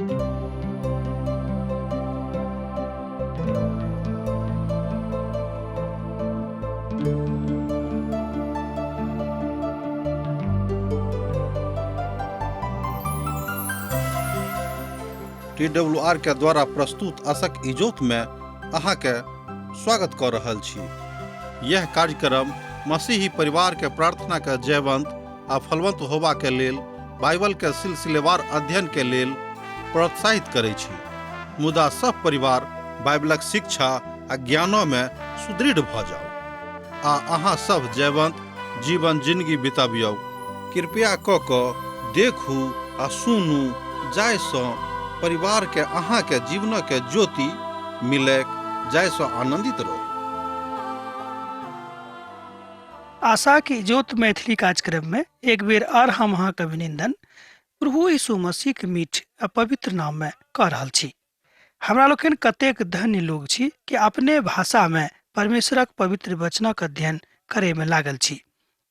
T W R के द्वारा प्रस्तुत असक इजोत में अहाँके स्वागत कऽ रहल छी। यह कार्यक्रम मसीही परिवार के प्रार्थना के जयवंत आ फलवंत होबा के लेल बाइबल के सिलसिलेवार अध्ययन के लेल प्रोत्साहित करै छी। मुदा सब परिवार बाइबलक शिक्षा आ ज्ञानो में सुदृढ़ भऽ जाउ आ अहाँ सब जयवंत जीवन जिंदगी बितबियौ। कृपया कऽ कऽ देखू आ सुनू जाहिसँ परिवारके अहाँके जीवनके ज्योति मिलैक जाहिसँ आनन्दित रहू। आशा के इजोत मैथिली कार्यक्रम में एक बेर आर हम अहाँ के अभिनंदन प्रभु यीशु मसीह के मीठ आ पवित्र नाम में कह रहल छी। हमरा लोकनि कतेक धन्य लोग छी कि अपने भाषा में परमेश्वरक पवित्र वचनक अध्ययन करे में लागल छी।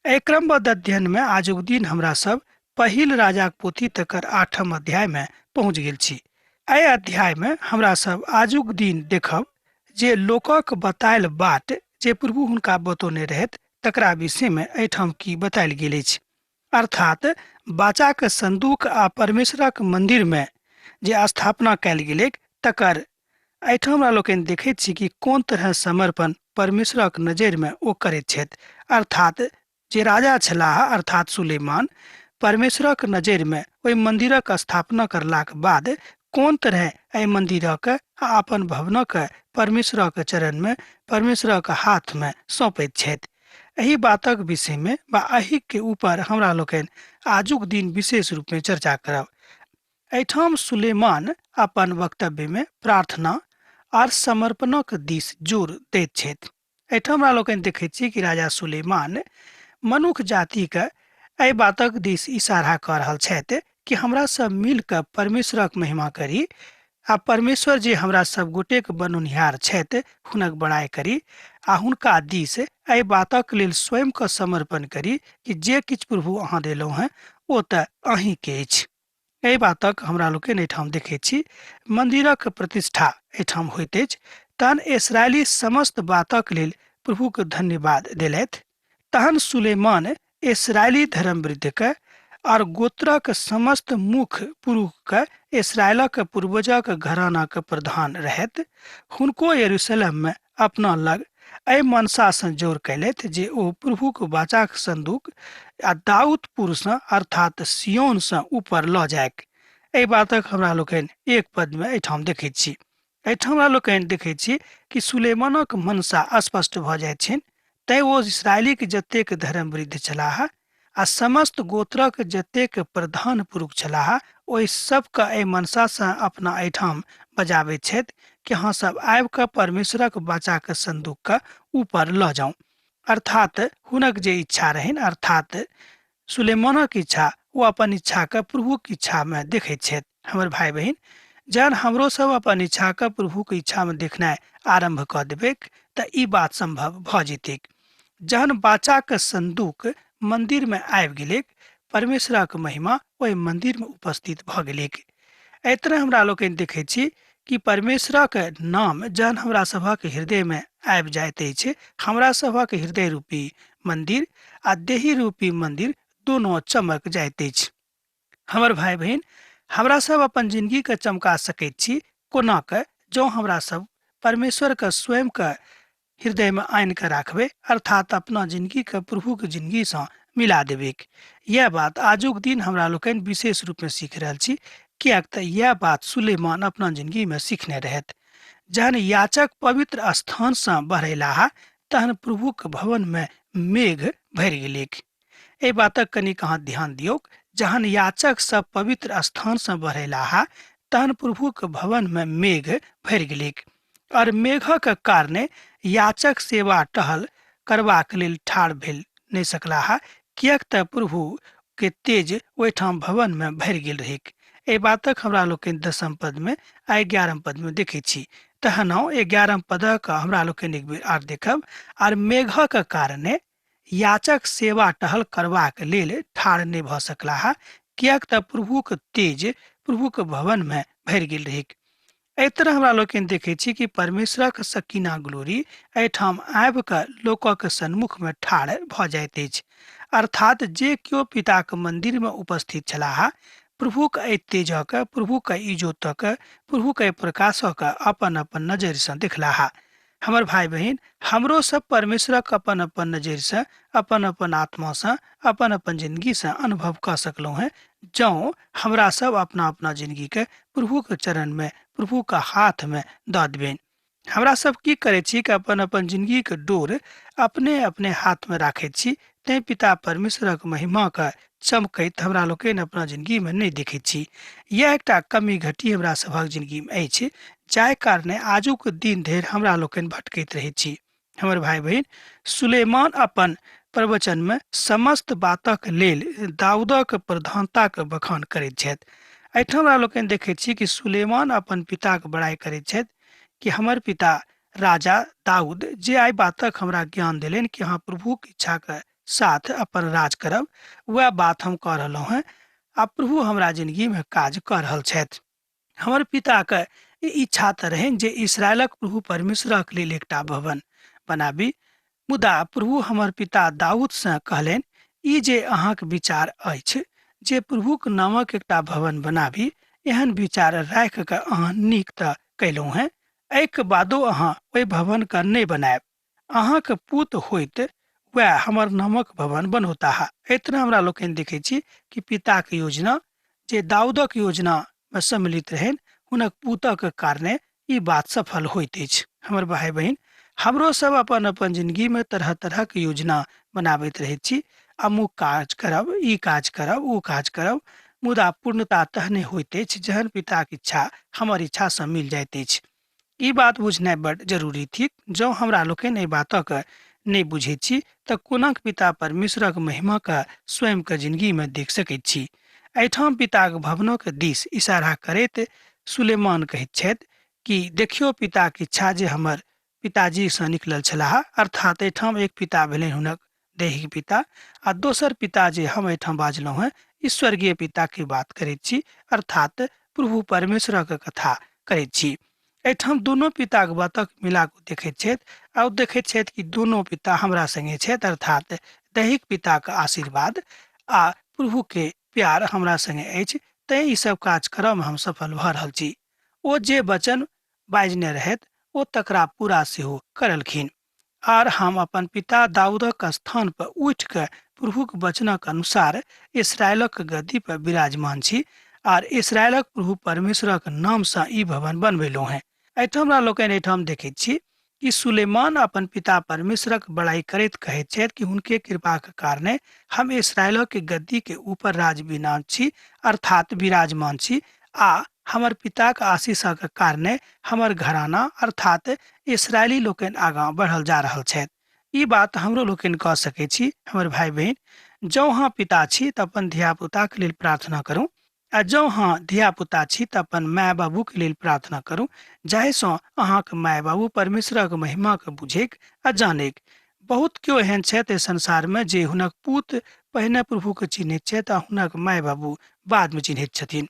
एहि क्रमबद्ध अध्ययन में आजुक दिन हमरा सब पहिल राजाक पोथी तकर 8म अध्याय में पहुँच गेल छी। एहि अध्याय में हमरा सब आजुक दिन देखब जे लोकक बतायल बाट जे प्रभु हुनका बतौने रहथि तकरा विषय में एहिठाम की बतायल गेल अछि। अर्थात बाचाक संदूक आ परमेश्वरक मंदिर में जे स्थापना कयल गेलैक तकर एहिठाम हमरा लोकनि देखैत छी कि कोन तरह समर्पण परमेश्वरक नजरि में ओ करैत छथि। अर्थात जे राजा छलाह अर्थात सुलेमान परमेश्वरक नजरि में ओहि मंदिरक स्थापना करलाक बाद कोन तरह एहि मंदिरक आ अपन भवनक परमेश्वरक चरण में परमेश्वरक हाथ में सौंपैत छथि। एहि बातक विषय में वा एहि के ऊपर हमरा लोकनि आजुक दिन विशेष रूप में चर्चा करब। एहिठाम सुलेमान अपन वक्तव्य में प्रार्थना आर समर्पणक दिस जोर दैत छथि। एहिठाम हमरा लोकनि देखैत छी कि राजा सुलेमान मनुख जातिके एहि बातक दिस इशारा कऽ रहल छथि कि हमरा सब मिल कऽ परमेश्वरक महिमा करी आ परमेश्वर जे हमरा सब गोटेक बनौनिहार छथि हुनक बड़ाई करी आ हुनका दिस एहि बातक लेल स्वयं के समर्पण करी कि जे किछु प्रभु अहाँ देलहुँ हेँ ओ तऽ अहीँके अछि। एहि बातक हमरा लोकनि एहिठाम देखैत छी। मंदिरक प्रतिष्ठा एहिठाम होइत अछि। तहन इसराइली समस्त बातक लेल प्रभुके धन्यवाद देलथि। तहन सुलेमान इसराइली धर्मवृद्धके और गोत्रक समस्त मुख्य पुरुषके इसराइलक पूर्वजक घरानाक प्रधान रहैत हुनको यरूशलेम में अपना लग एहि मनसासँ जोर कयलथि जे ओ प्रभुक वाचाक संदूक आ दाऊदपुरसँ अर्थात सियोनसँ ऊपर लऽ जायक। एहि बातक हमरा लोकनि एक पदमे एहिठाम देखैत छी। एहिठाम हमरा लोकनि देखैत छी कि सुलेमानक मनसा स्पष्ट भऽ जाइत छनि, तैँ ओ इसराइलीक जतेक धर्मवृद्ध छलाह आ समस्त गोत्रक जतेक प्रधान पुरुष छलाह ओहि सबके एहि मनसासँ अपना एहिठाम बजाबैत छथि कि अहाँ सब आबि कऽ परमेश्वरक वाचाक संदूकके ऊपर लऽ जाउ। अर्थात हुनक जे इच्छा रहनि अर्थात सुलेमानक इच्छा ओ अपन इच्छाके प्रभुक इच्छामे देखैत छथि। हमर भाई बहिन, जहन हमरो सब अपन इच्छाके प्रभुक इच्छामे देखनाइ आरम्भ कऽ देबैक तऽ ई बात सम्भव भऽ जेतैक। जहन बाचाक संदूक मंदिर में आबि गेलैक, परमेश्वरक महिमा ओहि मंदिर में उपस्थित भऽ गेलैक। एहि तरह हमरा लोकनि देखैत छी कि परमेश्वरक नाम जहन हमरा सभक हृदय में आबि जाइत अछि, हमरा सभक हृदय रूपी मंदिर आ देही रूपी मंदिर दोनों चमक जाइत अछि। हमर भाई बहिन, हमरा सब अपन जिंदगी के चमका सकैत छी कोना के जँ हमरा सब परमेश्वर के स्वयं के हृदय में आनि के राखबै, अर्थात अपना जिंदगी के प्रभु के जिंदगी सँ मिला देबैक। यह बात आजुक दिन हमरा लोकनि विशेष रूप में सीख रहल छी, किएक तऽ यह बात सुलेमान अपना जिंदगी में सीखने रहथि। जहन याचक पवित्र स्थान सँ बहरेलाह तहन प्रभुक भवन में मेघ भरि गेलैक। एहि बातक कनिक अहाँ ध्यान दियौक, जहन याचक सब पवित्र स्थान सँ बहरेलाह तहन प्रभुक भवन में मेघ भरि गेलैक और मेघक कारणे याचक सेवा टहल करबाक लेल ठाढ़ भेल नहि सकलाह, किएक तऽ प्रभु के तेज ओहिठाम भवन में भरि गेल रहैक। एहि बातक हमरा लोकनि 10 पद में आ 11 पद में देखैत छी। तहन 11 पदक हमरा लोकनि एक बेर आर देखब। आर मेघक कारणे याचक सेवा टहल करबाक लेल ठाढ़ नहि भऽ सकलाह, किएक तऽ प्रभुक तेज प्रभुक भवन में भरि गेल रहैक। एहि तरह हमरा लोकनि देखै छी कि परमेश्वरक सकीना ग्लोरी एहिठाम आबि कऽ लोकक सन्मुख में ठाढ़ भऽ जाइत अछि। अर्थात जे केओ पिताक मंदिर में उपस्थित छलाह, प्रभुक एहि तेजक, प्रभुक इजोतक, प्रभुक एहि प्रकाशक अपन अपन नजरिसँ देखलाह। हमर भाई बहिन, हमरो सब परमेश्वरक अपन अपन नजरिसँ, अपन अपन आत्मासँ, अपन अपन जिंदगीसँ अनुभव कऽ सकलहुँ हेँ, जँ हमरा सब अपना अपना जिंदगीके प्रभुके चरणमे, प्रभुके हाथमे दऽ देबनि। हमरा सब की करै छी कि अपन अपन जिंदगीके डोर अपने अपने हाथमे राखैत छी, तैं पिता परमेश्वरक महिमाके चमकैत हमरा लोकनि अपना जिंदगीमे नहि देखैत छी। यह एकटा कमी घटी हमरा सभक जिंदगीमे अछि, जाहि कारणे आजुक दिन धरि हमरा लोकनि भटकैत रहैत छी। हमर भाई बहिन, सुलेमान अपन प्रवचनमे समस्त बातक लेल दाऊदक प्रधानताक बखान करैत छथि। एहिठाम हमरा लोकनि देखैत छी कि सुलेमान अपन पिताक बड़ाई करैत छथि कि हमर पिता राजा दाऊद जे आइ बातक हमरा ज्ञान देलनि कि अहाँ प्रभुक इच्छाके साथ अपन राज करब, वएह बात हम कऽ रहलहुँ हेँ आ प्रभु हमरा जिंदगीमे काज कऽ रहल छथि। हमर पिताके ई इच्छा तऽ रहनि जे इसराइलक प्रभु परमेश्वरक लेल एकटा भवन बनाबी, मुदा प्रभु हमर पिता दाऊदसँ कहलनि, ई जे अहाँक विचार अछि जे प्रभुक नामक एकटा भवन बनाबी, एहन विचार राखि कऽ अहाँ नीक तऽ कयलहुँ हेँ, एहिके बादो अहाँ ओहि भवनके नहि बनायब। अहाँके पूत होइत वएह हमर नामक भवन बनौताह। एहि तरह हमरा लोकनि देखै छी कि पिताक योजना जे दाऊदक योजनामे सम्मिलित रहनि, हुनक पूतक कारणे ई बात सफल होइत अछि। हमर भाई बहिन, हमरो सब अपन अपन जिंदगीमे तरह तरहक योजना बनाबैत रहैत छी, अमुक काज करब, ई काज करब, ओ काज करब, मुदा पूर्णता तहने होइत अछि जहन पिताक इच्छा हमर इच्छासँ मिल जाइत अछि। ई बात बुझनाइ बड जरूरी थिक। जँ हमरा लोकनि एहि बातक नहि बुझैत छी तऽ कोना पिता परमेश्वरक महिमाके स्वयंके जिंदगीमे देख सकैत छी। एहिठाम पिताक भवनक दिस इशारा करैत सुलेमान कहैत छथि कि देखियौ पिताक इच्छा जे हमर पिताजीसँ निकलल छलाह, अर्थात एहिठाम एक पिता भेलनि हुनक दैहिक पिता आ दोसर पिता जे हम एहिठाम बाजलहुँ हेँ ई स्वर्गीय पिताके बात करैत छी, अर्थात प्रभु परमेश्वरक कथा करैत छी। एहिठाम दुनू पिताक बातक मिला कऽ देखैत छथि आ ओ देखैत छथि कि दुनू पिता हमरा संगे छथि, अर्थात दैहिक पिताक आशीर्वाद आ प्रभुके प्यार हमरा संगे अछि, तैँ ई सब काज करऽमे हम सफल भऽ रहल छी। ओ जे वचन बाजने रहथि ओ तकरा पूरा सेहो करलखिन। आर हम अपन पिता दाऊदक स्थान पर उठि कऽ प्रभुक वचनक अनुसार इसराइलक गद्दी पर विराजमान छी आर इसराइलक प्रभु परमेश्वरक नामसँ ई भवन बनबेलहुँ हेँ। एहिठाम हमरा लोकनि एहिठाम देखैत छी कि सुलेमान अपन पिता परमेश्वरक बड़ाई करैत कहैत छथि कि हुनके कृपाक कारणे हम इसराइलक गद्दी के ऊपर राजविराज छी, अर्थात विराजमान छी, आ हमर पिताक आशीषक कारणे हमर घराना अर्थात इसराइली लोकनि आगाँ बढ़ल जा रहल छथि। ई बात हमरो लोकनि कऽ सकैत छी। हमर भाई बहिन, जँ अहाँ पिता छी तऽ अपन धियापुताक लेल प्रार्थना करू, आ जँ अहाँ धियापुता छी तऽ अपन माय बाबूके लेल प्रार्थना करू, जाहिसँ अहाँक माय बाबू परमेश्वरक महिमाके बुझैक आ जानैक। बहुत केओ एहन छथि एहि संसारमे जे हुनक पूत पहिने प्रभुके चिन्हैत छथि आ हुनक माय बाबू बादमे चिन्हैत छथिन।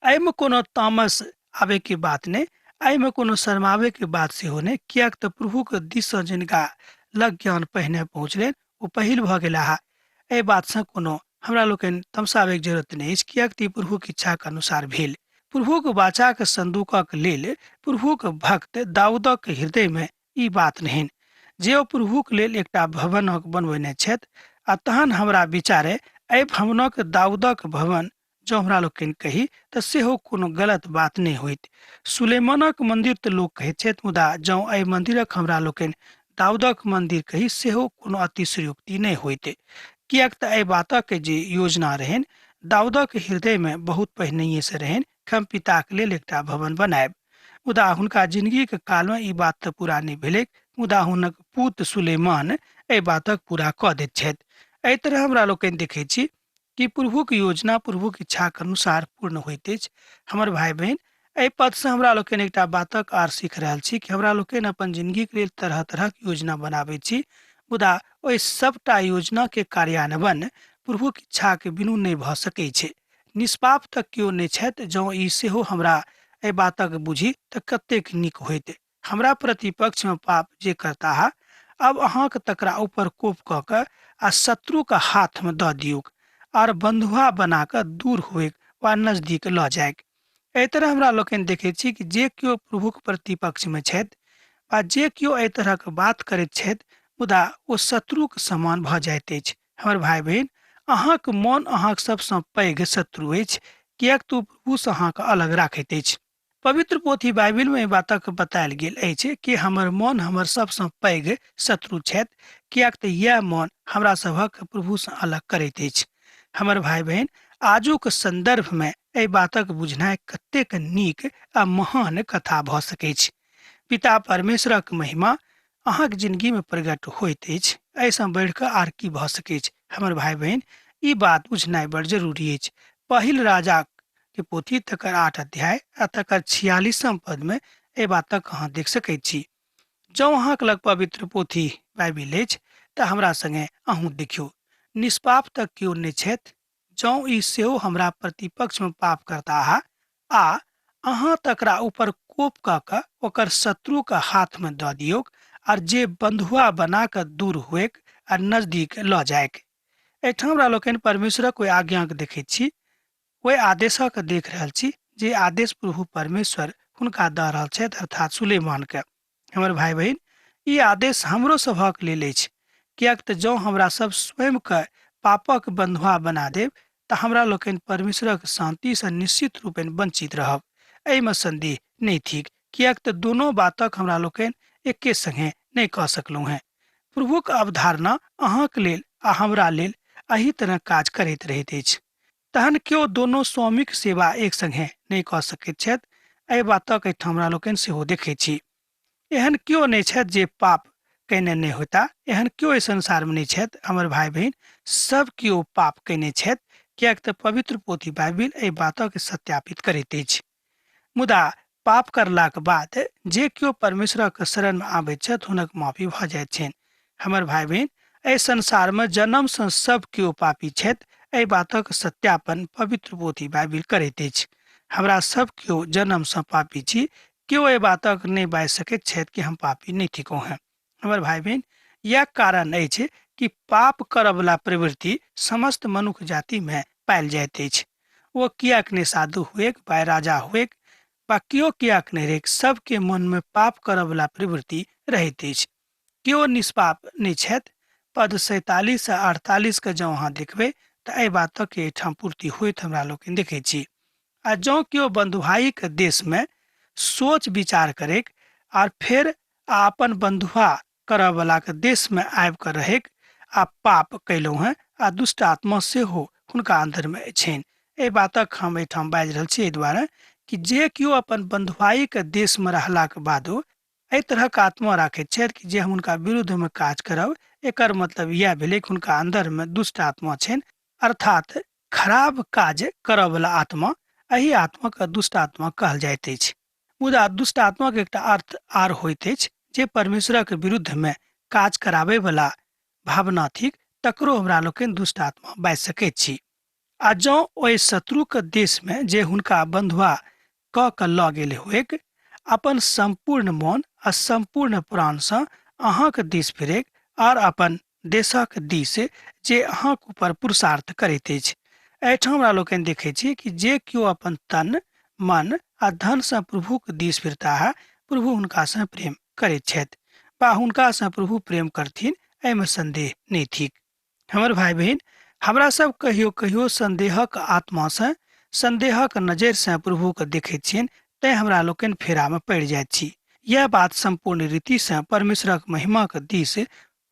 एहिमे कोनो तामस आबैके बात नहि, एहिमे कोनो शरमाबैके बात सेहो नहि, किएक तऽ प्रभुके दिससँ जिनका लग ज्ञान पहिने पहुँचलनि ओ पहिल भऽ गेलाह। एहि बातसँ कोनो हमरा लोकनि तमसाबैके जरूरत नहि अछि, किएक तऽ ई प्रभुक इच्छाक अनुसार भेल। प्रभुक वाचाक संदूकक लेल प्रभुक भक्त दाऊदक हृदयमे ई बात नहि जे ओ प्रभुक लेल एकटा भवनक बनबेने छथि, आ तहन हमरा विचारे एहि भवनक दाऊदक भवन जँ हमरा लोकनि कही तऽ सेहो कोनो गलत बात नहि होइत। सुलेमानक मंदिर तऽ लोक कहैत छथि, मुदा जँ एहि मंदिरक हमरा लोकनि दाऊदक मंदिर कही सेहो कोनो अतिशयोक्ति नहि होइत, किएक तऽ एहि बातक जे योजना रहनि दाऊदक हृदयमे बहुत पहिनहिएसँ रहनि कि हम पिताक लेल एकटा भवन बनायब। मुदा हुनका जिंदगीक कालमे ई बात तऽ पूरा नहि भेलैक, मुदा हुनक पूत सुलेमान एहि बातक पूरा कऽ दैत छथि। एहि तरह हमरा लोकनि देखैत छी कि प्रभुक योजना प्रभुक इच्छाक अनुसार पूर्ण होइत अछि। हमर भाई बहिन, एहि पदसँ हमरा लोकनि एकटा बातक आर सीख रहल छी कि हमरा लोकनि अपन जिंदगीक लेल तरह तरहक योजना बनाबैत छी, मुदा ओहि सबटा योजनाके कार्यान्वयन प्रभुक इच्छाके बिनु नहि भऽ सकै छै। निष्पाप तऽ केओ नहि छथि। जँ ई सेहो हमरा एहि बातक बुझी तऽ कतेक नीक होइत। हमरा प्रतिपक्षमे पाप जे करताह, आब अहाँक तकरा ऊपर कोप कऽ कऽ आ शत्रुक हाथमे दऽ दियौक आर बन्धुआ बना कऽ दूर होइक वा नजदीक लऽ जाइक। एहि तरह हमरा लोकनि देखैत छी कि जे केओ प्रभुक प्रतिपक्षमे छथि वा जे केओ एहि तरहक बात करैत छथि, मुदा ओ शत्रुक समान भऽ जाइत अछि। हमर भाय बहिन, अहाँक मन अहाँक सबसँ पैघ शत्रु अछि, किएक तऽ ओ प्रभुसँ अहाँके अलग राखैत अछि। पवित्र पोथी बाइबिलमे एहि बातक बतायल गेल अछि कि हमर मन हमर सबसँ पैघ शत्रु छथि, किएक तऽ इएह मन हमरा सभक प्रभुसँ अलग करैत अछि। हमर भाय बहिन, आजुक संदर्भमे एहि बातक बुझनाइ कतेक नीक आ महान कथा भऽ सकैछ। पिता परमेश्वरक महिमा अहाँक जिंदगीमे प्रकट होइत अछि, एहिसँ बढ़ि कऽ आर की भऽ सकैछ। हमर भाय बहिन, ई बात बुझनाइ बड़ जरूरी अछि। पहिल राजा के पोथी तकर 8 अध्याय आ तकर 46 पदमे एहि बातक अहाँ देख सकैत छी। जँ अहाँक लग पवित्र पोथी बाइबिल अछि तऽ हमरा संगे अहूँ देखियौ। निष्पाप तऽ केओ नहि छथि, जँ ई सेहो हमरा प्रतिपक्षमे पाप करताह आ अहाँ तकरा ऊपर कोप कऽ कऽ ओकर शत्रुक हाथमे दऽ दियौक आर जे बन्धुआ बना कऽ दूर होइक आ नजदीक लऽ जाइक। एहिठाम हमरा लोकनि परमेश्वरक ओहि आज्ञाके देखैत छी, ओहि आदेशक देख रहल छी जे आदेश प्रभु परमेश्वर हुनका दऽ रहल छथि, अर्थात सुलेमानके। हमर भाय बहिन, ई आदेश हमरो सभक लेल अछि, किएक तऽ जँ हमरा सब स्वयंके पापक बन्धुआ बना देब तऽ हमरा लोकनि परमेश्वरक शान्तिसँ निश्चित रूपेण वंचित रहब। एहिमे सन्देह नहि थिक, किएक तऽ दोनो बातक हमरा लोकनि एके संगे नहि कऽ सकलहुँ हेँ। प्रभुक अवधारणा अहाँक लेल आ हमरा लेल एहि तरह काज करैत रहैत अछि। तहन केओ दोनो स्वामीक सेवा एक संगे नहि कऽ सकैत छथि। एहि बातक एहिठाम हमरा लोकनि सेहो देखैत छी। एहन केओ नहि छथि जे पाप कयने नहि होता, एहन केओ एहि संसारमे नहि छथि। हमर भाय बहिन, सब केओ पाप कयने छथि, किएक तऽ पवित्र पोथी बाइबिल एहि बातक सत्यापित करैत अछि। मुदा पाप करलाक बाद जे केओ परमेश्वरक शरणमे आबैत छथि हुनक माफी भऽ जाइत छनि। हमर भाय बहिन, एहि संसारमे जन्मसँ सब केओ पापी छथि, एहि बातक सत्यापन पवित्र पोथी बाइबिल करैत अछि। हमरा सब केओ जन्मसँ पापी छी, केओ एहि बातक नहि बाजि सकैत छथि कि हम पापी नहि थिकहुँ हेँ। हमर भाय बहिन, इएह कारण अछि कि पाप करऽवला प्रवृत्ति समस्त मनुख जातिमे पायल जाइत अछि। ओ किएक नहि साधु हुएक वा राजा हुएक वा केओ किएक नहि रहैक, सबके मनमे पाप करऽवला प्रवृत्ति रहैत अछि। केओ निष्पाप नहि छथि। पद 47 आ 48 के जँ अहाँ देखबै तऽ एहि बातक एहिठाम पूर्ति होइत हमरा लोकनि देखै छी। आ जँ केओ बन्धुआइक देशमे सोच विचार करैक आर फेर आ अपन बन्धुआ करऽवलाके देशमे आबि कऽ रहैक आ पाप कयलहुँ हेँ आ दुष्ट आत्मा सेहो हुनका अन्दरमे छनि। एहि बातक हम एहिठाम बाजि रहल छी एहि दुआरे कि जे केओ अपन बन्धुआइक देशमे रहलाक बादो एहि तरहक आत्मा राखैत छथि कि जे हम हुनका विरुद्धमे काज करब, एकर मतलब इएह भेलै कि हुनका अन्दरमे दुष्ट आत्मा छनि, अर्थात खराब काज करऽवला आत्मा। एहि आत्माके दुष्ट आत्मा कहल जाइत अछि। मुदा दुष्ट आत्माक एकटा अर्थ आर होइत अछि जे परमेश्वरक विरुद्धमे काज कराबयवला भावना थिक, तकरो हमरा लोकनि दुष्ट आत्मा बाजि सकैत छी। आ जँ ओहि शत्रुक देशमे जे हुनका बन्धुआ कऽ कऽ लऽ गेल होइक, अपन सम्पूर्ण मोन आ सम्पूर्ण प्राणसँ अहाँक दिस फिरैक आर अपन देशक दिस जे अहाँक ऊपर पुरुषार्थ करैत अछि। एहिठाम हमरा लोकनि देखैत छी कि जे केओ अपन तन, मन आ धनसँ प्रभुक दिस फिरताह, प्रभु हुनकासँ प्रेम करैत छथि वा हुनकासँ प्रभु प्रेम करथिन, एहिमे सन्देह नहि थिक। हमर भाय बहिन, हमरा सब कहियो कहियो संदेहक आत्मासँ, संदेहक नजरिसँ प्रभुके देखैत छियनि, तैं हमरा लोकनि फेरामे पड़ि जाइत छी। यैह बात सम्पूर्ण रीतिसँ परमेश्वरक महिमाक दिस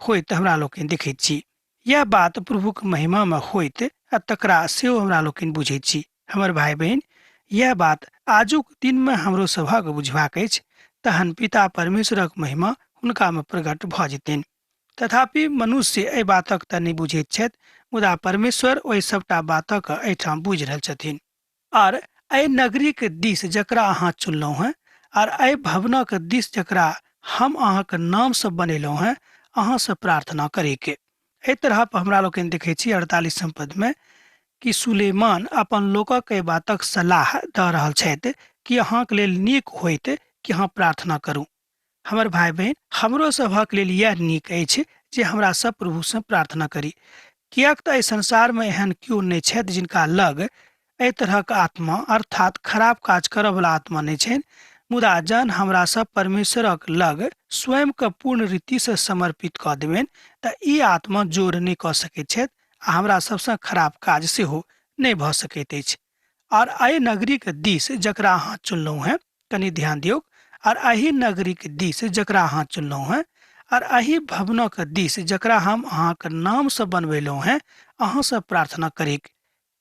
होइत हमरा लोकनि देखैत छी। यैह बात प्रभुक महिमामे होइत आ तकरा सेहो हमरा लोकनि बुझैत छी। हमर भाय बहिन, यैह बात आजुक दिनमे हमरो सभक बुझबाक अछि, तहन पिता परमेश्वरक महिमा हुनकामे प्रकट भऽ जेतनि। तथापि मनुष्य एहि बातक तऽ नहि बुझैत छथि, मुदा परमेश्वर ओहि सभटा बातक एहिठाम बुझि रहल छथिन। आर एहि नगरीक दिस जकरा अहाँ चुनलहुँ हेँ आर एहि भवनक दिस जकरा हम अहाँक नामसँ बनेलहुँ हेँ, अहाँसँ प्रार्थना करैके। एहि तरह हमरा लोकनि देखै छी 48 पदमे कि सुलेमान अपन लोकक एहि बातक सलाह दऽ रहल छथि कि अहाँके लेल नीक होइत कि अहाँ प्रार्थना करू। हमर भाय बहिन, हमरो सभक लेल इएह नीक अछि जे हमरा सब प्रभुसँ प्रार्थना करी, किएक तऽ एहि संसारमे एहन केओ नहि छथि जिनका लग एहि तरहक आत्मा अर्थात खराब काज करऽवला आत्मा नहि छनि। मुदा जहन हमरा सब परमेश्वरक लग स्वयंके पूर्ण रीतिसँ समर्पित कऽ देबनि तऽ ई आत्मा जोर नहि कऽ सकैत छथि आ हमरा सबसँ खराब काज सेहो नहि भऽ सकैत अछि। आर एहि नगरीके दिस जकरा अहाँ चुनलहुँ हेँ, कनि ध्यान दियौक, आर एहि नगरीक दिस जकरा अहाँ चुनलहुँ हेँ, आर एहि भवनक दिस जकरा हम अहाँक नामसँ बनबेलहुँ हेँ, अहाँसँ प्रार्थना करिक।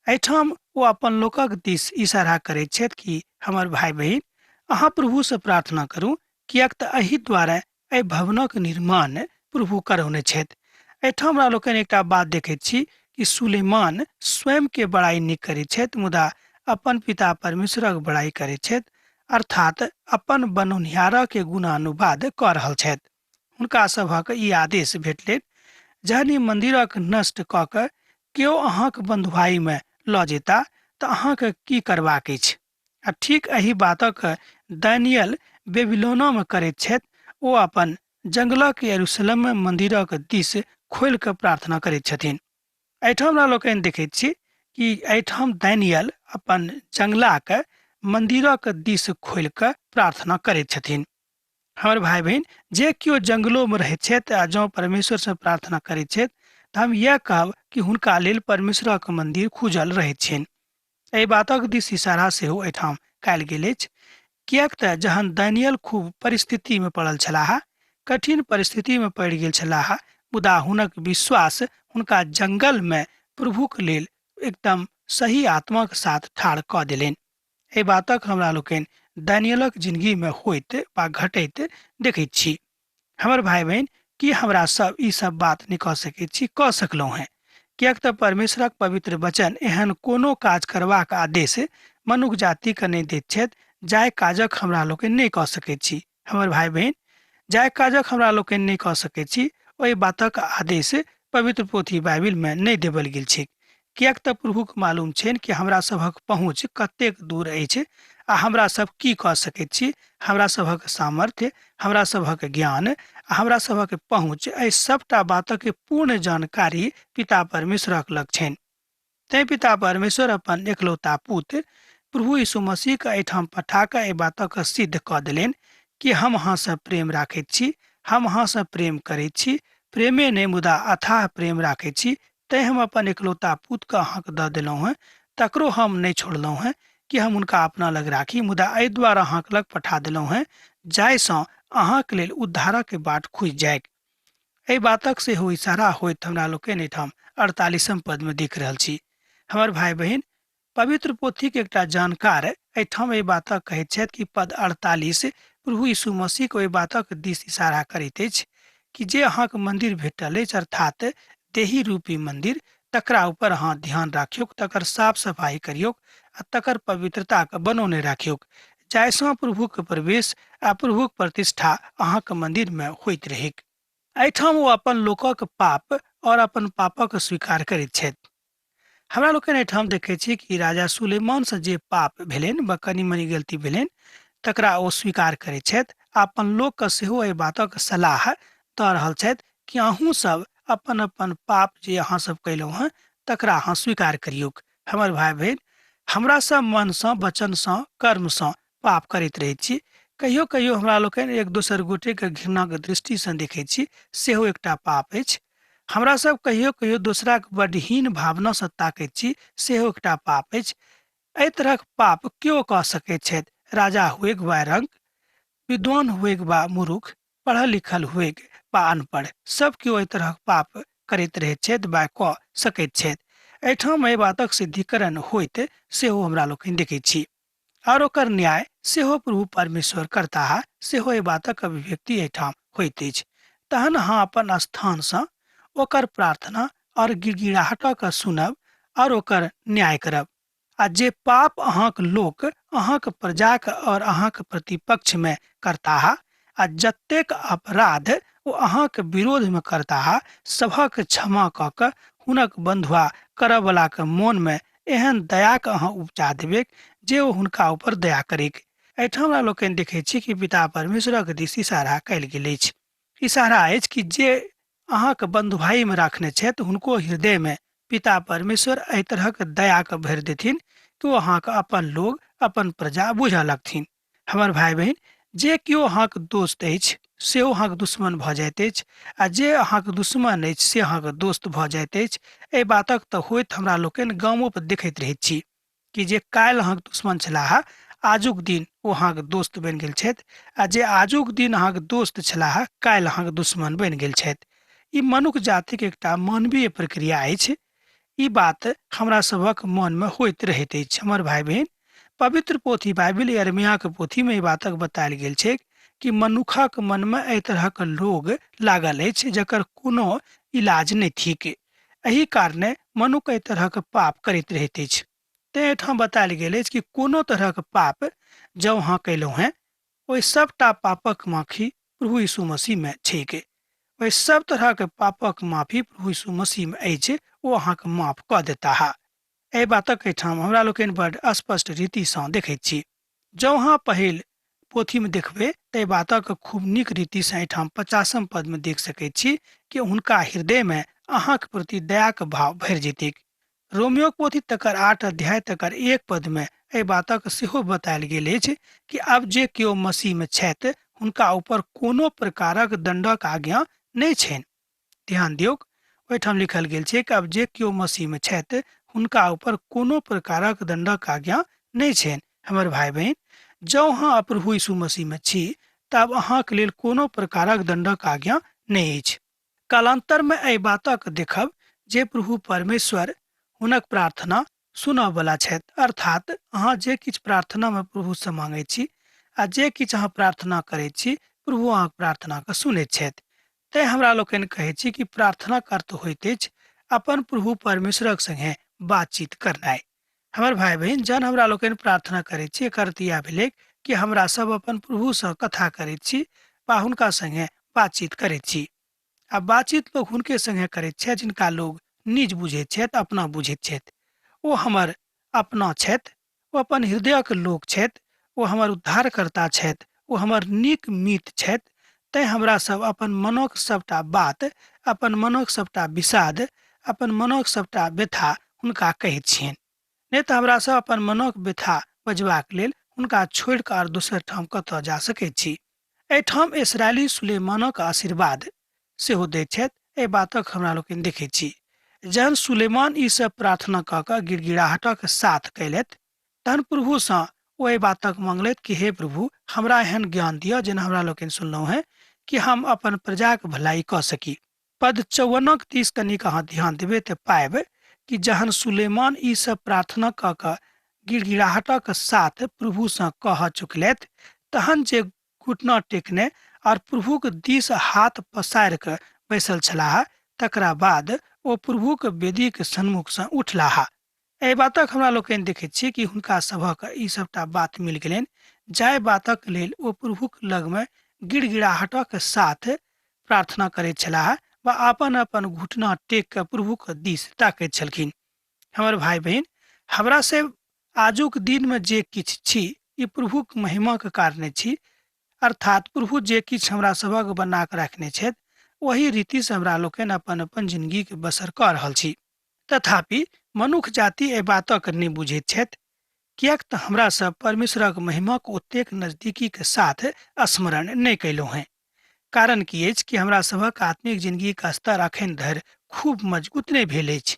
एहिठाम ओ अपन लोकक दिस इशारा करैत छथि कि हमर भाय बहिन, अहाँ प्रभुसँ प्रार्थना करू, किएक तऽ एहि द्वारे एहि भवनक निर्माण प्रभु करौने छथि। एहिठाम हमरा लोकनि एकटा बात देखैत छी कि सुलेमान स्वयंके बड़ाई नहि करैत छथि, मुदा अपन पिता परमेश्वरक बड़ाई करैत छथि, अर्थात अपन बनौनिहारक गुणानुवाद कऽ रहल छथि। हुनका सभक ई आदेश भेटलनि, जहन ई मन्दिरक नष्ट कऽ कऽ केओ अहाँक बन्धुआइमे लऽ जेता तऽ अहाँके की करबाक अछि? आ ठीक एहि बातक दानियल बेबीलोनमे करैत छथि। ओ अपन जंगलक यरूशलेममे मन्दिरक दिस खोलि कऽ प्रार्थना करैत छथिन। एहिठाम हमरा लोकनि देखैत छी कि एहिठाम दानियल अपन जंगलाक मन्दिरक दिस खोलि कऽ प्रार्थना करैत छथिन। हमर भाय बहिन, जे केओ जंगलोमे रहैत छथि आ जँ परमेश्वरसँ प्रार्थना करैत छथि तऽ हम इएह कहब कि हुनका लेल परमेश्वरक मन्दिर खुजल रहैत छनि। एहि बातक दिस इशारा सेहो एहिठाम कयल गेल अछि, किएक तऽ जहन दानियल खूब परिस्थितिमे पड़ल छलाह, कठिन परिस्थितिमे पड़ि गेल छलाह, मुदा हुनक विश्वास हुनका जंगलमे प्रभुक लेल एकदम सही आत्माक साथ ठाढ़ कऽ देलनि। एहि बातक हमरा लोकनि दानियलक जिंदगीमे होइत वा घटैत देखैत छी। हमर भाय बहिन, की हमरा सब ई सब बात नहि कऽ सकैत छी? कऽ सकलहुँ हेँ, किएक तऽ परमेश्वरक पवित्र वचन एहन कोनो काज करबाक आदेश मनुख जातिके नहि दैत छथि जाहि काजक हमरा लोकनि नहि कऽ सकैत छी। हमर भाय बहिन, जाहि काजक हमरा लोकनि नहि कऽ सकैत छी ओहि बातक आदेश पवित्र पोथी बाइबिलमे नहि देबल गेल छैक, किएक तऽ प्रभुक मालूम छनि कि हमरा सभक पहुँच कतेक दूर अछि आ हमरा सब की कऽ सकैत छी। हमरा सभक सामर्थ्य, हमरा सभक ज्ञान आ हमरा सभक पहुँच, एहि सबटा बातक पूर्ण जानकारी पिता परमेश्वरक लग छनि। तैं पिता परमेश्वर अपन एकलौता पुत प्रभु यीशु मसीहके एहिठाम पठा कऽ एहि बातक सिद्ध कऽ देलनि कि हम अहाँसँ प्रेम राखैत छी, हम अहाँसँ प्रेम करैत छी, प्रेमे नहि मुदा अथाह प्रेम राखैत छी, तैं हम अपन एकलौता पुतके अहाँके दऽ देलहुँ हेँ, तकरो हम नहि छोड़लहुँ हेँ कि हम हुनका अपना लग राखी, मुदा एहि द्वारा अहाँके लग पठा देलहुँ हेँ जाहिसँ अहाँके लेल उद्धारक बाट खुजि जाइक। एहि बातक सेहो इशारा होइत हमरा लोकनि एहिठाम 48म पदमे देख रहल छी। हमर भाय बहिन, पवित्र पोथीक एकटा जानकार एहिठाम एहि बातक कहैत छथि कि पद 48 प्रभु यीशु मसीहक ओहि बातक दिस इशारा करैत अछि कि जे अहाँके मन्दिर भेटल अछि, अर्थात देही रूपी मन्दिर, तकरा ऊपर अहाँ ध्यान राखियौक, तकर साफ सफाई करियौक आ तकर पवित्रताके बनौने राखियौक, जाहिसँ प्रभुक प्रवेश आ प्रभुक प्रतिष्ठा अहाँके मन्दिरमे होइत रहैक। एहिठाम ओ अपन लोकक पाप और अपन पापक स्वीकार करैत छथि। हमरा लोकनि एहिठाम देखै छी कि राजा सुलेमानसँ जे पाप भेलनि वा कनि मनि गलती भेलनि तकरा ओ स्वीकार करैत छथि आ अपन लोकके सेहो एहि बातक सलाह दऽ रहल छथि कि अहूँ सब अपन अपन पाप जे अहाँ सब कयलहुँ हेँ तकरा अहाँ स्वीकार करियौक। हमर भाय बहिन, हमरा सब मनसँ, वचनसँ, कर्मसँ पाप करैत रहैत छी। कहियो कहियो हमरा लोकनि एक दोसर गोटेके घृणाक दृष्टिसँ देखैत छी, सेहो एकटा पाप अछि। हमरा सब कहियो कहियो दोसराक बड्ड हीन भावनासँ ताकैत छी, सेहो एकटा पाप अछि। एहि तरहक पाप केओ कऽ सकैत छथि, राजा हुएक वा रंक, विद्वान हुएक वा मूर्ख, पढ़ल लिखल हुएक वा अनपढ़, सब केओ एहि तरहक पाप करैत रहैत छथि वा कऽ सकैत छथि। एहिठाम एहि बातक सिद्धिकरण होइत सेहो हमरा लोकनि देखैत छी। और ओकर न्याय सेहो प्रभु परमेश्वर करताह, सेहो एहि बातक अभिव्यक्ति एहिठाम होइत अछि। तहन अहाँ अपन स्थानसँ ओकर प्रार्थना और गिड़गिड़ाहटक सुनब और ओकर न्याय करब। आ जे पाप अहाँक लोक अहाँक प्रजाक और अहाँक प्रतिपक्षमे करताह आ जतेक अपराध ओ अहाँके विरोधमे करताह सभक क्षमा कऽ कऽ हुनक बन्धुआ करऽवलाके मोनमे एहन दयाके अहाँ उपजा देबैक जे ओ हुनका ऊपर दया करैक। एहिठाम हमरा लोकनि देखैत छी कि पिता परमेश्वरक दिस इशारा कयल गेल अछि। इशारा अछि कि जे अहाँके बन्धुआइमे राखने छथि हुनको हृदयमे पिता परमेश्वर एहि तरहक दयाके भरि देथिन कि ओ अहाँके अपन लोग, अपन प्रजा बुझऽ लगथिन। हमर भाय बहिन, जे केओ अहाँके दोस्त अछि सेहो अहाँके दुश्मन भऽ जाइत अछि आ जे अहाँके दुश्मन अछि से अहाँके दोस्त भऽ जाइत अछि। एहि बातक तऽ होइत हमरा लोकनि गामो पर देखैत रहैत छी कि जे काल्हि अहाँके दुश्मन छलाह आजुक दिन ओ अहाँके दोस्त बनि गेल छथि आ जे आजुक दिन अहाँके दोस्त छलाह काल्हि अहाँके दुश्मन बनि गेल छथि। ई मनुख जातिक एकटा मानवीय प्रक्रिया अछि। ई बात हमरा सभक मनमे होइत रहैत अछि। हमर भाय बहिन, पवित्र पोथी बाइबिल यरमियाके पोथीमे ई बातक बतायल गेल छैक कि मनुखक मनमे एहि तरहक रोग लागल अछि जकर कोनो इलाज नहि थिक। एहि कारणे मनुख एहि तरहक पाप करैत रहैत अछि। तेँ एहिठाम बतायल गेल अछि कि कोनो तरहक पाप जँ अहाँ कयलहुँ हेँ ओहि सबटा पापक माफी प्रभु यीशु मसीहमे छैक। ओहि सब तरहक पापक माफी प्रभु यीशु मसीहमे अछि, ओ अहाँके माफ कऽ देताह। एहि बातक एहिठाम हमरा लोकनि बड स्पष्ट रीतिसँ देखैत छी। जँ अहाँ पहिल पोथीमे देखबै तऽ एहि बातक खूब नीक रीतिसँ एहिठाम 50म पदमे देख सकैत छी कि हुनका हृदयमे अहाँक प्रति दयाक भाव भरि जेतैक। रोमियोक पोथी तकर 8 अध्याय तकर 1 पदमे एहि बातक सेहो बतायल गेल अछि कि आब जे केओ मसीहमे छथि हुनका ऊपर कोनो प्रकारक दण्डक आज्ञा नहि छनि। ध्यान दियौक, ओहिठाम लिखल गेल छै कि आब जे केओ मसीहमे छथि हुनका ऊपर कोनो प्रकारक दण्डक आज्ञा नहि छनि। हमर भाय बहिन, जँ अहाँ प्रभु यीशु मसीहमे छी तऽ आब अहाँक लेल कोनो प्रकारक दण्डक आज्ञा नहि अछि। कालांतर में एहि बातक देखब जे प्रभु परमेश्वर हुनक प्रार्थना सुनऽ बला छथि, अर्थात अहाँ जे किछु प्रार्थना में प्रभु से मांगै छी आ जे किछु अहाँ प्रार्थना करै छी प्रभु अहाँक प्रार्थना के सुनैत छथि। तें हमरा लोकनि कहै छी कि प्रार्थनाक अर्थ होइत अछि अपन प्रभु परमेश्वरक संगे बातचीत करनाइ। हमर भाय बहिन, जहन हमरा लोकनि प्रार्थना करै छी एकर अर्थ इएह भेलै कि हमरा सब अपन प्रभुसँ कथा करैत छी वा हुनका संगे बातचीत करैत छी। आ बातचीत लोक हुनके संगे करैत छथि जिनका लोग निज बुझैत छथि, अपना बुझैत छथि। ओ हमर अपना छथि, ओ अपन हृदयक लोक छथि, ओ हमर उद्धारकर्ता छथि, ओ हमर नीक मित छथि। तैं हमरा सब अपन मनक सबटा बात, अपन मनक सबटा विषाद, अपन मनक सबटा व्यथा हुनका कहैत छियनि। नहि तऽ हमरा सब अपन मनक व्यथा बजबाक लेल हुनका छोड़ि कऽ आर दोसर ठाम कतऽ जा सकैत छी। एहिठाम इसराइली सुलेमानक आशीर्वाद सेहो दैत छथि, एहि बातक हमरा लोकनि देखैत छी। जहन सुलेमान ई सब प्रार्थना कऽ कऽ गिड़गिड़ाहटक साथ कयलथि तहन प्रभुसँ ओ एहि बातक मंगलथि कि हे प्रभु, हमरा एहन ज्ञान दिअ जेना हमरा लोकनि सुनलहुँ हेँ कि हम अपन प्रजाक भलाई कऽ सकी। पद 54 दिस कनिक अहाँ ध्यान देबै तऽ पायब कि जहन सुलेमान ई सब प्रार्थना कऽ कऽ गिड़गिड़ाहटक साथ प्रभुसँ कह चुकलथि तहन जे घुटना टेकने और प्रभुक दिस हाथ पसारि कऽ बैसल छलाह तकरा बाद ओ प्रभुक वेदीक सन्मुखसँ उठलाह। एहि बातक हमरा लोकनि देखैत छी कि हुनका सभक ई सबटा बात मिल गेलनि जाहि बातक लेल ओ प्रभुक लगमे गिड़गिड़ाहटक साथ प्रार्थना करैत छलाह वा अपन अपन घुटना टेक कऽ प्रभुक दिस ताकैत छलखिन। हमर भाय बहिन, हमरा से आजुक दिनमे जे किछु छी ई प्रभुक महिमाक कारणे छी, अर्थात प्रभु जे किछु हमरा सभक बना कऽ रखने छथि ओही रीतिसँ हमरा लोकनि अपन अपन जिंदगीके बसर कऽ रहल छी। तथापि मनुख जाति एहि बातक नहि बुझैत छथि, किएक तऽ हमरा सब परमेश्वरक महिमाक ओतेक नजदीकीके साथ स्मरण नहि कयलहुँ हेँ। कारण की अछि कि हमरा सभक आत्मिक जिंदगीक स्तर अखन धरि खूब मजबूत नहि भेल अछि।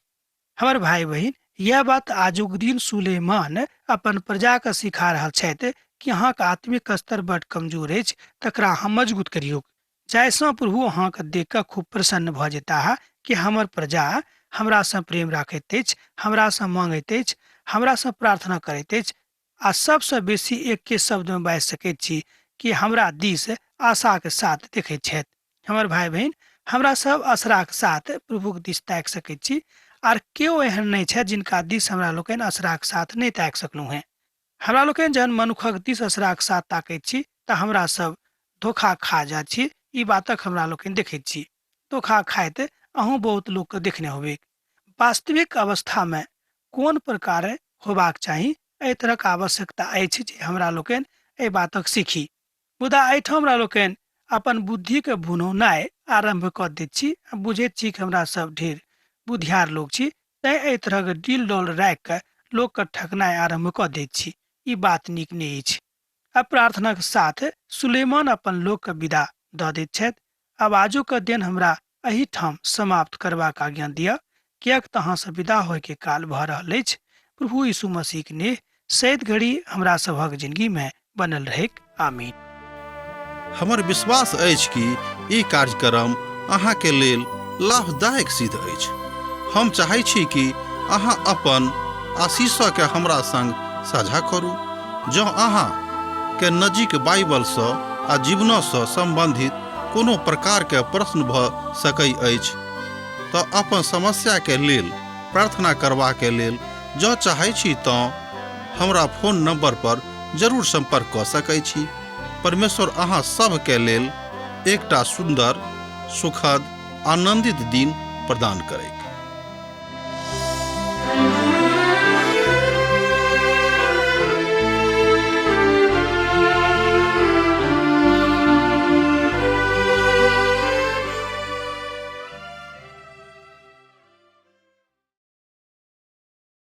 हमर भाय बहिन, यह बात आजुक दिन सुलेमान अपन प्रजाके सिखा रहल छथि कि अहाँके आत्मिक स्तर बड कमजोर अछि, तकरा अहाँ मजबूत करियौक, जाहिसँ प्रभु अहाँके देख कऽ खूब प्रसन्न भऽ जेताह कि हमर प्रजा हमरासँ प्रेम राखैत अछि, हमरासँ मांगैत अछि, हमरासँ प्रार्थना करैत अछि आ सबसँ बेसी एके शब्दमे बाजि सकैत छी कि हमरा दिस आशाक साथ देखैत छथि। हमर भाय बहिन, हमरा सब असराक साथ प्रभुक दिस ताकि सकैत छी आर केओ एहन नहि छथि जिनका दिस हमरा लोकनि असराक साथ नहि ताकि सकलहुँ हेँ। हमरा लोकनि जहन मनुखक दिस असराक साथ ताकैत छी तऽ हमरा सब धोखा खा जाइत छी, ई बातक हमरा लोकनि देखैत छी। धोखा खाइत अहूँ बहुत लोकके देखने होबैक। वास्तविक अवस्थामे कोन प्रकारे होबाक चाही, एहि तरहक आवश्यकता अछि जे हमरा लोकनि एहि बातक सीखी। मुदा एहिठाम हमरा लोकनि अपन बुद्धिके भुनौनाइ आरम्भ कऽ दैत छी आ बुझैत छी कि हमरा सब ढेर बुधियार लोक छी, तैँ एहि तरहक डील डॉल राखि कऽ लोकके ठकनाइ आरम्भ कऽ दैत छी। ई बात नीक नहि अछि। आ प्रार्थनाक साथ सुलेमान अपन लोकके विदा दऽ दैत छथि। आब आजुक दिन हमरा एहिठाम समाप्त करबाक आज्ञा दिअ, किएक तऽ अहाँसँ विदा होयके काल भऽ रहल अछि। प्रभु यीशु मसीहक नेह सैद घड़ी हमरा सभक जिंदगीमे बनल रहैक। आमीन। हमर विश्वास अछि कि ई कार्यक्रम अहाँके लेल लाभदायक सिद्ध अछि। हम चाहै छी कि अहाँ अपन आशीषके हमरा संग साझा करू। जँ अहाँ के नजीक बाइबलसँ आ जीवनसँ सम्बन्धित कोनो प्रकारके प्रश्न भऽ सकै अछि तऽ अपन समस्याके लेल प्रार्थना करबाके लेल जँ चाहै छी तँ हमरा फोन नंबर पर जरूर संपर्क कऽ सकै छी। परमेश्वर अहाँ सभके लेल एकटा सुन्दर, सुखद, आनंदित दिन प्रदान करैक।